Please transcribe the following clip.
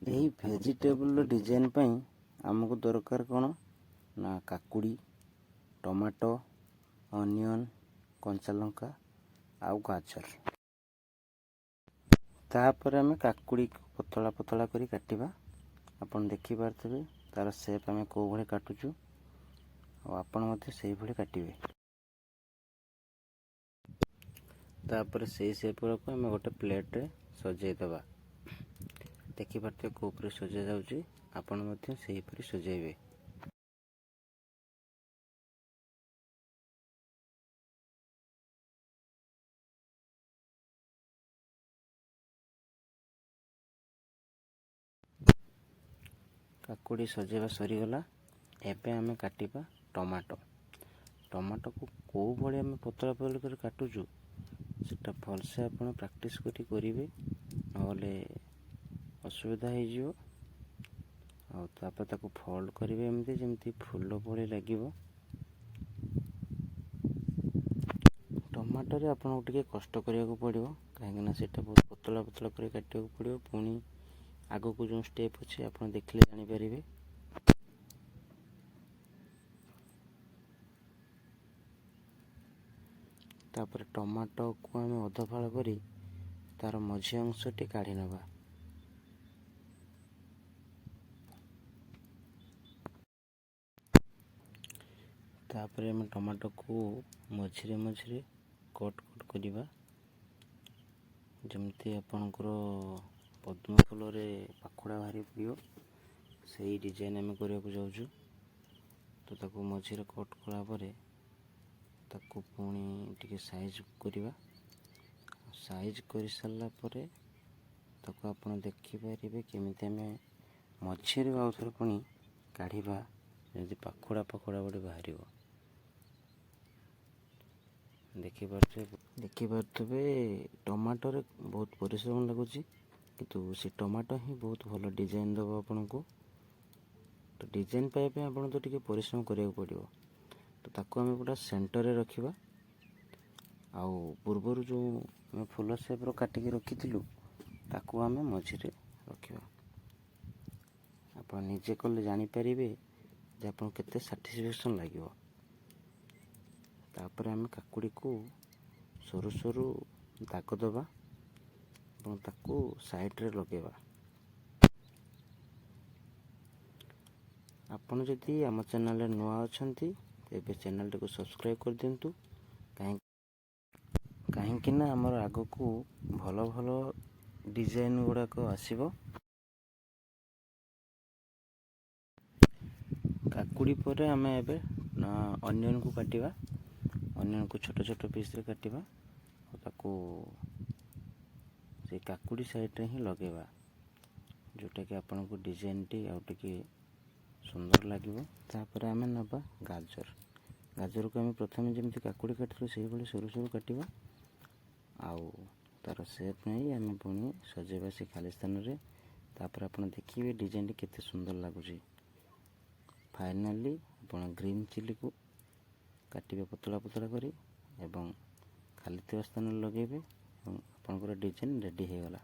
ଏହି ଭେଜିଟେବୁଲ୍ର ଡିଜାଇନ୍ ପାଇଁ ଆମକୁ ଦରକାର କ'ଣ ନା କାକୁଡ଼ି, ଟମାଟୋ, ଅନିଅନ୍, କଞ୍ଚା ଲଙ୍କା ଆଉ ଗାଜର। ତାପରେ ଆମେ କାକୁଡ଼ିକୁ ପତଳା ପତଳା କରି କାଟିବା। ଆପଣ ଦେଖିପାରୁଥିବେ ତା'ର ସେପ୍ ଆମେ କେଉଁ ଭଳି କାଟୁଛୁ, ଆଉ ଆପଣ ମଧ୍ୟ ସେଇଭଳି କାଟିବେ। ତାପରେ ସେଇ ସେପ୍ ଗୁଡ଼ାକୁ ଆମେ ଗୋଟେ ପ୍ଲେଟ୍ରେ ସଜେଇଦେବା। ଦେଖିପାରୁଥିବେ କେଉଁପରି ସଜାଯାଉଛି, ଆପଣ ମଧ୍ୟ ସେହିପରି ସଜେଇବେ। କାକୁଡ଼ି ସଜେଇବା ସରିଗଲା। ଏବେ ଆମେ କାଟିବା ଟମାଟୋ। ଟମାଟୋକୁ କେଉଁ ଭଳି ଆମେ ପତଳା ପତଳା କରି କାଟୁଛୁ, ସେଟା ଭଲସେ ଆପଣ ପ୍ରାକ୍ଟିସ୍ କରି କରିବେ, ନହେଲେ ଅସୁବିଧା ହେଇଯିବ। ଆଉ ତାପରେ ତାକୁ ଫୋଲ୍ଡ କରିବେ ଏମିତି, ଯେମିତି ଫୁଲ ଭଳି ଲାଗିବ। ଟମାଟୋରେ ଆପଣଙ୍କୁ ଟିକେ କଷ୍ଟ କରିବାକୁ ପଡ଼ିବ, କାହିଁକିନା ସେଇଟା ବହୁତ ପତଳା ପତଳା କରି କାଟିବାକୁ ପଡ଼ିବ। ପୁଣି ଆଗକୁ ଯେଉଁ ଷ୍ଟେପ୍ ଅଛି, ଆପଣ ଦେଖିଲେ ଜାଣିପାରିବେ। ତାପରେ ଟମାଟୋକୁ ଆମେ ଅଧ ଫାଳ କରି ତା'ର ମଝି ଅଂଶଟି କାଢ଼ି ନେବା। ତାପରେ ଆମେ ଟମାଟୋକୁ ମଝିରେ ମଝିରେ କଟ୍ କଟ୍ କରିବା, ଯେମିତି ଆପଣଙ୍କର ପଦ୍ମ ଫୁଲରେ ପାଖୁଡ଼ା ବାହାରି ପଡ଼ିବ, ସେଇ ଡିଜାଇନ୍ ଆମେ କରିବାକୁ ଯାଉଛୁ। ତ ତାକୁ ମଝିରେ କଟ୍ କଲା ପରେ ତାକୁ ପୁଣି ଟିକେ ସାଇଜ୍ କରିବା। ସାଇଜ୍ କରିସାରିଲା ପରେ ତାକୁ ଆପଣ ଦେଖିପାରିବେ କେମିତି ଆମେ ମଝିରେ ଆଉ ଥରେ ପୁଣି କାଢ଼ିବା, ଯେମିତି ପାଖୁଡ଼ା ପାଖୁଡ଼ା ଗୋଟେ ବାହାରିବ। ଦେଖିପାରୁଥିବେ, ଟମାଟୋରେ ବହୁତ ପରିଶ୍ରମ ଲାଗୁଛି, କିନ୍ତୁ ସେ ଟମାଟୋ ହିଁ ବହୁତ ଭଲ ଡିଜାଇନ୍ ଦେବ ଆପଣଙ୍କୁ। ତ ଡିଜାଇନ୍ ପାଇବା ପାଇଁ ଆପଣ ତ ଟିକେ ପରିଶ୍ରମ କରିବାକୁ ପଡ଼ିବ। ତ ତାକୁ ଆମେ ପୁରା ସେଣ୍ଟରରେ ରଖିବା, ଆଉ ପୂର୍ବରୁ ଯେଉଁ ଆମେ ଫୁଲ ସେପ୍ର କାଟିକି ରଖିଥିଲୁ, ତାକୁ ଆମେ ମଝିରେ ରଖିବା। ଆପଣ ନିଜେ କଲେ ଜାଣିପାରିବେ ଯେ ଆପଣଙ୍କୁ କେତେ ସାଟିସ୍ଫ୍ୟାକ୍ସନ୍ ଲାଗିବ। ତାପରେ ଆମେ କାକୁଡ଼ିକୁ ସରୁ ସରୁ ଦାଗ ଦେବା ଏବଂ ତାକୁ ସାଇଡ଼୍ରେ ଲଗାଇବା। ଆପଣ ଯଦି ଆମ ଚ୍ୟାନେଲରେ ନୂଆ ଅଛନ୍ତି, ତେବେ ଚ୍ୟାନେଲଟିକୁ ସବସ୍କ୍ରାଇବ୍ କରିଦିଅନ୍ତୁ, କାହିଁକି ନା ଆମର ଆଗକୁ ଭଲ ଭଲ ଡିଜାଇନ୍ ଗୁଡ଼ାକ ଆସିବ। କାକୁଡ଼ି ପରେ ଆମେ ଏବେ ଅନିଅନ୍କୁ କାଟିବା। ଅନିଅନ୍କୁ ଛୋଟ ଛୋଟ ପିସ୍ରେ କାଟିବା ଆଉ ତାକୁ ସେଇ କାକୁଡ଼ି ସାଇଡ଼୍ରେ ହିଁ ଲଗାଇବା, ଯେଉଁଟାକି ଆପଣଙ୍କୁ ଡିଜାଇନ୍ଟି ଆଉ ଟିକେ ସୁନ୍ଦର ଲାଗିବ। ତାପରେ ଆମେ ନେବା ଗାଜର। ଗାଜରକୁ ଆମେ ପ୍ରଥମେ ଯେମିତି କାକୁଡ଼ି କାଟିଥିଲୁ, ସେଇଭଳି ସରୁ ସରୁ କାଟିବା, ଆଉ ତା'ର ସେପ୍ ନେଇ ଆମେ ପୁଣି ସଜେଇବା ସେ ଖାଲି ସ୍ଥାନରେ। ତାପରେ ଆପଣ ଦେଖିବେ ଡିଜାଇନ୍ଟି କେତେ ସୁନ୍ଦର ଲାଗୁଛି। ଫାଇନାଲି ଆପଣ ଗ୍ରୀନ୍ ଚିଲିକୁ କାଟିବେ ପତଳା ପତଳା କରି ଏବଂ ଖାଲି ଥିବା ସ୍ଥାନରେ ଲଗାଇବେ ଏବଂ ଆପଣଙ୍କର ଡିଜାଇନ୍ ରେଡ଼ି ହେଇଗଲା।